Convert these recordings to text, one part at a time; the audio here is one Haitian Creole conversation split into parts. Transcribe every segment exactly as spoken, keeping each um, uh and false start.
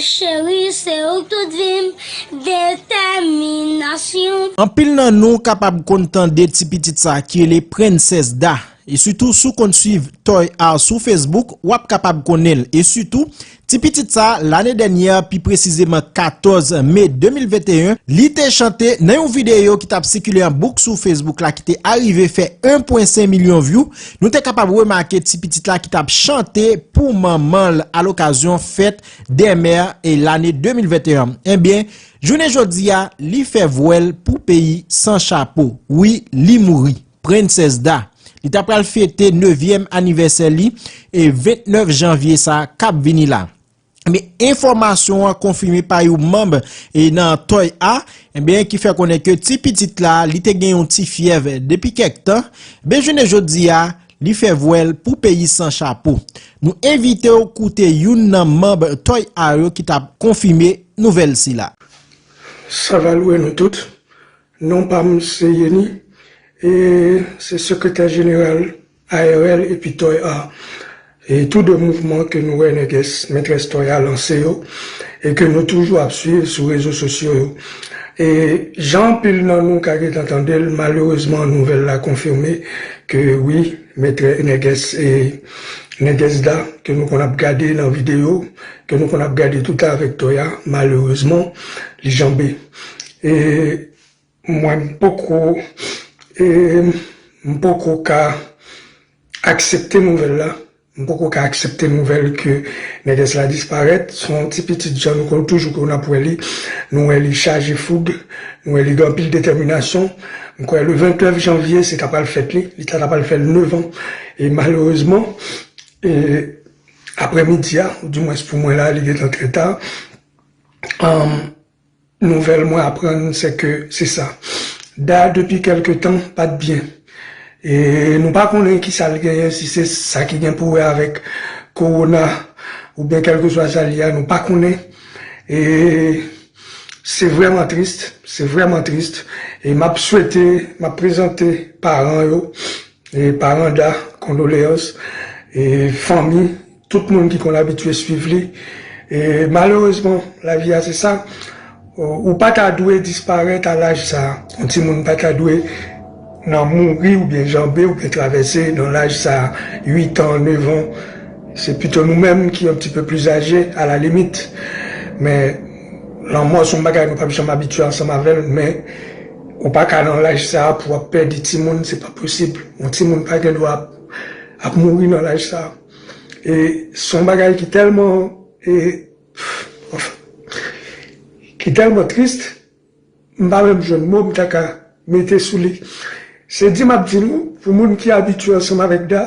Cheri, se ou k tout vi m, detèminasyon. Anpil nan nou kapab konn tande ti pitit sa ki rele Prensès Da. E sitou, si w konn swiv Toy Art sou Facebook, w ap kapab konnen l. E sitou, ti pitit sa, lane dènyè, pi presizeman katòz me de mil venteyen, li te chante nan yon videyo ki t ap sikile an bouk sou Facebook la, ki te arive fè en pwen senk milyon view. Nou te kapab remake ti pitit la ki t ap chante pou manman l alokazyon fèt dè mè e lane de mil venteyen. Ebyen, jounen jodi a, li fè vwèl pou peyi san chapo. Wi, li mouri. Prensès Da. Li ta pral fete nevyèm anivèsè li e vennèf janvye sa k ap vini la. Men enfòmasyon an konfime pa yon manm e nan Toy A, ebyen, ki fè konnen ke ti pitit la, li te gen yon ti fyèv depi kèk tan. Ben, jounen jodi a, li fè vwèl pou peyi san chapo. Nou envite w koute youn nan manm Toy A yo ki t ap konfime nouvèl sila. Sa va lwe nou tout. Non pa m se Yeni, e se sekretè jeneral A R L epi Toy A. E tou de mouvman ke nou wè Nègès, Mètrès Toy A lanse yo, e ke nou toujou ap swiv sou rezo sosyo yo. E jan anpil nan nou ka gentan tande l, malerezman nouvèl la konfime ke wi, Mètrè Nègès e Nègès Da, ke nou konn ap gade nan videyo, ke nou konn ap gade toutan avèk Toy A, malerezman, li janbe. E mwen, m poko, e m poko ka aksepte nouvèl la. M poko ka aksepte nouvèl ke Nègès la disparèt. Se yon ti pitit jan nou konn toujou konn ap wè li. Nou wè li chaje foug, nou wè li gen anpil detèminasyon. M kwè le vennèf janvye, se ta pral fèt li, li ta, ta pral fè l nèf an. E malerezman, e aprèmidi a, ou dimwens pou mwen la, li gentan trè ta. Anm, nouvèl mwen aprann, se ke se sa. Da, depi kèlke tan, pa t byen. E nou pa konnen ki sa l genyen, si se sa ki gen pou wè avèk kowona, oubyen kèlkeswa sa l ye a, nou pa konnen. E se vrèman tris, se vrèman tris. E m ap swete, m ap prezante paran yo, e paran Da, kondoleyans, e fanmi, tout moun ki konn abitye swiv li. E malerezman, lavi a se sa. Ou, ou pa ta dwe disparèt a laj sa a. Yon timoun pa ta dwe nan mouri oubyen janbe oubyen travèse nan laj sa a, uit an, nèf an. Se pito nou menm ki yon ti pe pli aje, a la limit. Men, lanmò se yon bagay nou p ap janm abitye ansanm avè l, men ou pa ka nan laj sa a pou w ap pèdi timoun, se pa posib. Yon timoun pa gen dwa ap, ap mouri nan laj sa a. E se yon bagay ki tèlman, e, ki tèlman tris, m pa menm jwenn mo m ta ka mete sou li. Se di m ap di nou, pou moun ki abitye ansanm avèk Da,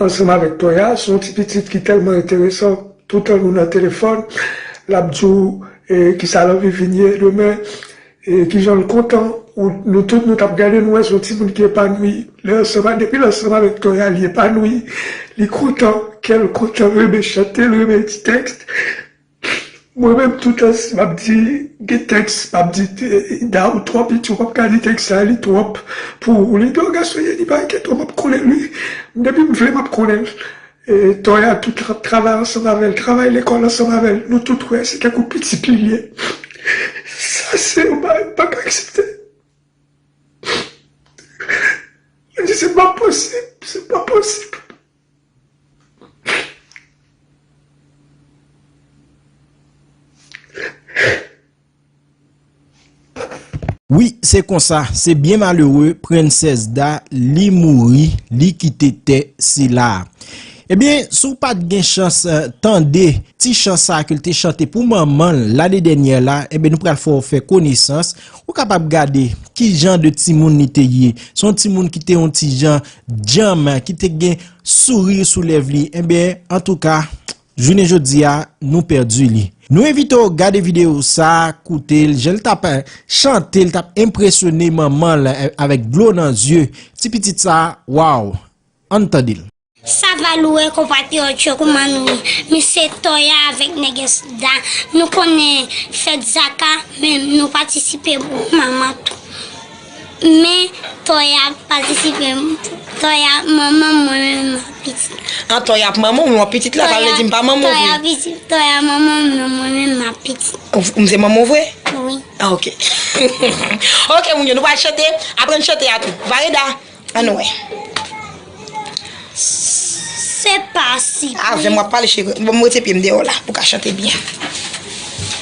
ansanm avèk Toya, se yon ti pitit ki tèlman enteresan. Toutan nou nan telefòn, l ap di w, e, kisa l anvi vin ye demen, e, kijan l kontan. Ou, nou tout, nou t ap gade, nou wè se yon timoun ki epanouyi. Lè ansanm, depi l ansanm avèk Toya, li epanouyi, li kontan, kè l kontan, renmen chante, l renmen di tèks. Mwen menm, toutan, si m ap di, gen tèks, m ap di, eh, Da, ou twò piti, ou p ap ka li tèks sa, li twòp pou ou. Li di, o, gason, ye, li pa enkyete w, m ap konnen li. Depi m vle, m ap konnen l. E, Toya, tout, l ap travay ansanm avè l, travay lekòl ansanm avè l. Nou tout wè, se tankou pitit li ye. Sa, se, ou pa, pa ka aksepte. Mwen di, se pa posib, se pa posib. Wi, se konsa, se byen malere, Prensès Da, li mouri, li kite tè sila a. Ebyen, si w pa t gen chans, eh, tande ti chan sa a ke l te chante pou manman l lane dènyè la, ebyen, nou pral fè w fè konesans. Ou kapab gade ki jan de timoun li te ye. Se yon timoun ki te yon ti jan djanm, ki te gen souri sou lèv li. Ebyen, antouka, jounen jodi a, nou pèdi li. Nou envite w gade videyo sa a, koute l, jan l t ap, eh, chante, l t ap enpresyone manman l, eh, avèk dlo nan zye. Ti pitit sa a, waw! Ann tande l. Sa va lwe konpatriyòt yo, kouman nou ye? Mi se Toya avèk Nègès Da. Nou konnen fèt Zaka, men nou patisipe pou manman tou. Men Toya patisipe, Toya manman mwen menm pitit. An Toya ap manman w, pitit la, pa vle di m pa manman w vre. Toya pitit, Toya manman mwen menm. Pitit. Ou, ou se manman w vre? Wi. Ah, ok. Ok, moun yo, nou pral chante. Aprann chante a tou. Vareda, ann wè. Se pa si. Avè m w ap pale, cheri. Bon, m rete pye m deyò la pou w ka chante byen.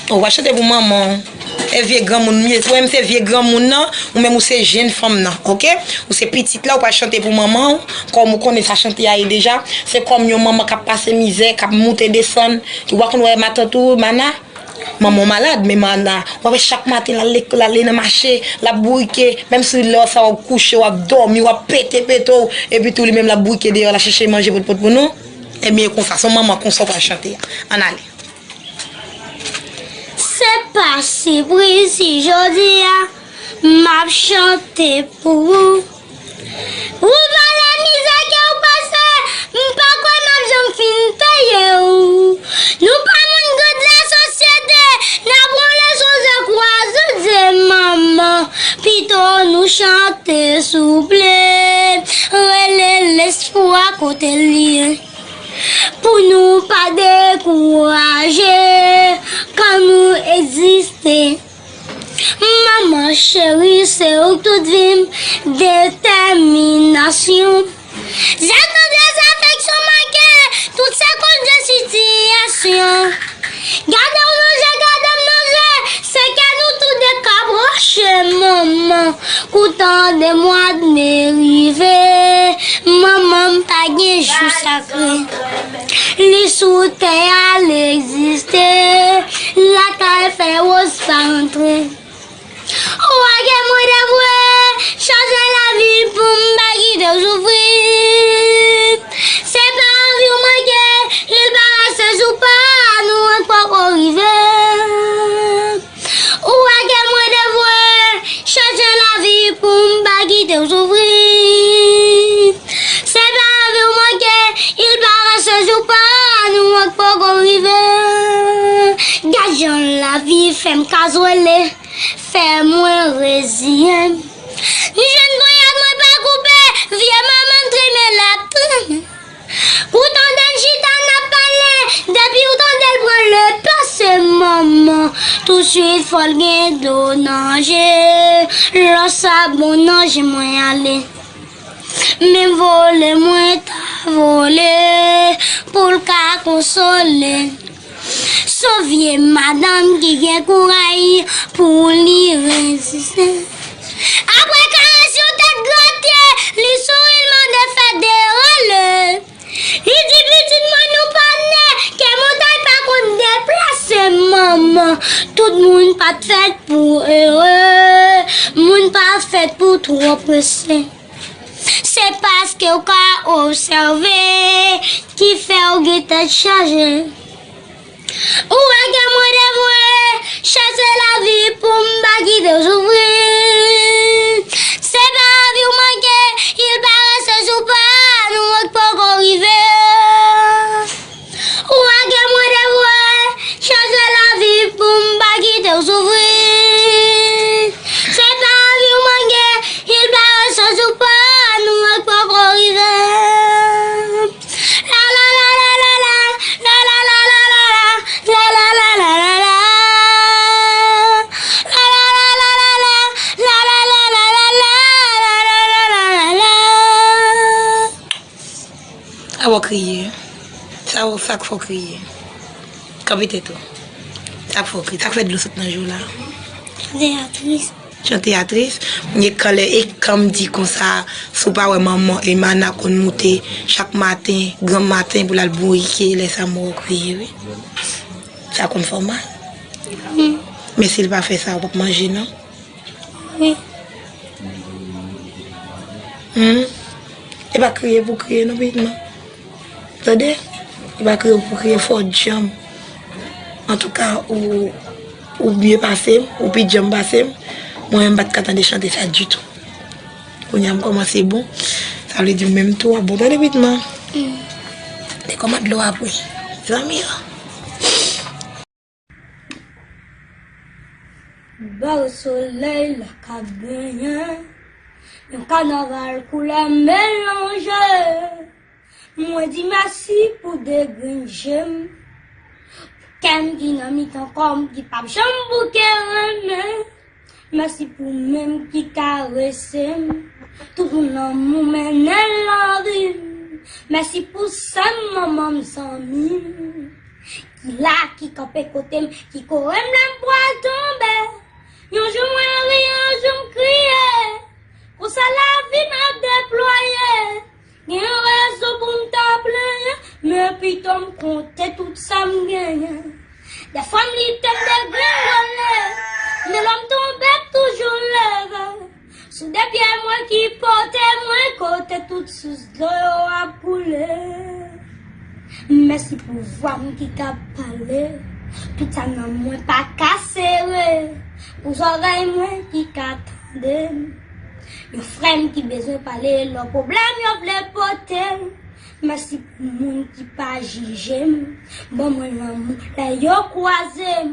Ou va chante pou manman w. E vye granmoun m ye. Ou menm se vye granmoun nan, ou menm ou se jenn fanm nan, ok? Ou se pitit la, ou pral chante pou manman w. Kòm ou konnen sa chante a ye deja, se kòm yon manman k ap pase mizè, k ap moute desann, ki w pa konn wè matant ou, Mana, manman w malad, men Mana, w ap wè chak maten l al lekòl, l ale nan mache, l ap bourike, menm si lè sa w ap kouche, w ap dòmi, w ap pete pete w, epi tou li menm l ap bourike deyò, l ap chèche manje potpot pou nou. Ebyen, e konsa, se yon manman konsa w pral chante a. Ann ale. Se pa sipriz si jodi a, m ap chante pou ou. Ou pale mizè ke w pase, m pa kwè m ap janm fin peye w. Nou pa moun gad lasosyete, n ap wole sou ze kwaze ze manman. Pito nou chante souple, rele lespwa kote l ye. Pou nou pa dekouraje, kan nou egziste. Manman cheri, se ou k tout vi m, detèminasyon. Zak tandrès, afeksyon manke, tout se koz de sitiyasyon. Gade w nan je, gade m nan je, se kè nou toude k ap rache manman. Kou tan de mwa de me rive, manman m pa gen jou sakre. Li sou tè a, li egziste, lakay fè woz pa antre. Ou wè ke mwen devwe, chache lavi pou m pa kite w soufri. Se pa anvi w manke, il parese jou pa nou an poko rive. Ou wè ke mwen devwe, chache lavi pou m pa kite w soufri. Se pa anvi w manke, il parese jou pa nou an poko rive. Gad jan lavi fè m kazwele, fè mwen reziyen m. M jwenn ponyèt mwen pa koupe, vye manman m tremen l ap tremen. Ou tande l chita n ap pale, depi w tande l pran le pase manman, tousuit fò l gen dlo nan je, lò sa bon nan je mwen ale. Men vole mwen ta vole, pou l ka konsole. Se yon vye madanm ki gen kouray pou li reziste. Apre karès yon tèt grate, li souri, l mande fè derale. Li di pitit mwen nou pa ne, ke montay pa konn deplase manman. Tout moun pa t fèt pou ere, moun pa fèt pou twò prese. Se paske w ka obsève ki fè w gen tèt chaje. Ou wè ke mwen devwe chache lavi pou m pa kite w soufri. Se pa anvi w manke, il parese jou pa nou an k poko rive. Ou wè ke mwen devwe chache lavi pou m pa kite w soufri. Se pa anvi w manke, il parese jou pa nou an k poko rive. Sa w kriye? Sa w, sa k fè w kriye? Kanpe tèt ou. Sa k fè w kriye? Sa k fè dlo sot nan je w la? Chante a tris. Chante a tris. Mwen gen kanlè e kan m di konsa, si w pa wè manman Emana konn moute chak maten, gran maten pou l al bourike, lè sa m wè w kriye, wi. Sa konn fè w mal. Men si l pa fè sa, w p ap manje, non? Wi. Hmm? E pa kriye pou kriye, non, pitit mwen. Tande? E pa kriye pou kriye, fò w djanm. Antouka, ou, ou byen pase m, ou pi djanm pase m. Mwen menm, m pa t ka tande chante sa ditou. Kounye a, m kòmanse bon. Sa vle di, ou menm tou, w ap bon. Tande, pitit mwen. Tande kòman dlo a pre. Zanmi an. Bò solèy la k ap benyen, yon kanaval koulè melanje. Mwen di mèsi pou de grenn je m, Kè m ki nan mitan kò m ki p ap janm bouke renmen. Mèsi pou men m ki karese m. Tout moun lanmou mennen l nan vi m. Mèsi pou sè m, manman m, zanmi m. Ki la, ki kanpe kote m, ki kore m lè m pral tonbe. Yon jou mwen ri, yon jou m kriye. Konsa lavi m ap deplwaye. Gen rezon pou m ta plenyen, men pito m konte tout sa m genyen. Dèfwa m lite m degringole, men lè m tonbe m toujou leve. Sou de pye mwen ki pote mwen kote tout sous dlo yo ap koule. Mèsi pou vwa m ki ka pale, tout sa nan mwen pa ka sere, pou zòrèy mwen ki ka tande m. Yon frè m ki bezwen pale lè pwoblèm yo vle pote m. Mèsi pou moun ki pa jije m, ban mwen lanmou lè yo kwaze m.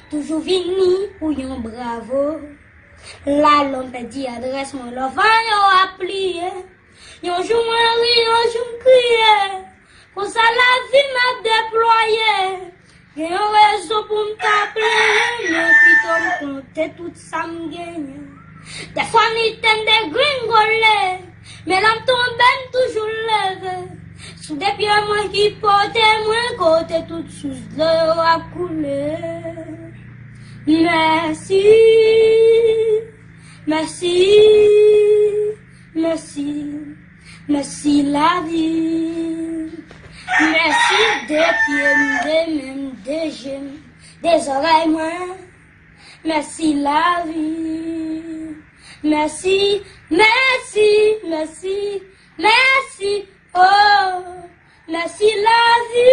Toujou vini pou yon bravo. La lè m pèdi adrès mwen, lè van yo ap pliye. Yon jou mwen ri, yon jou m kriye. Konsa lavi m ap deplwaye. Gen yon rezon pou m ta plenyen, men pito m konte tout sa m genyen. Dèfwa m lite m degringole, men lè m tonbe m toujou leve. Sou de pye mwen ki pote mwen kote tout sous dlo yo ap koule. Mèsi, mèsi, mèsi, mèsi lavi. Mèsi de pye m, de men m, de je m, de zòrèy mwen. Mèsi lavi. Mèsi, mèsi, mèsi, mèsi. Oh, mèsi lavi.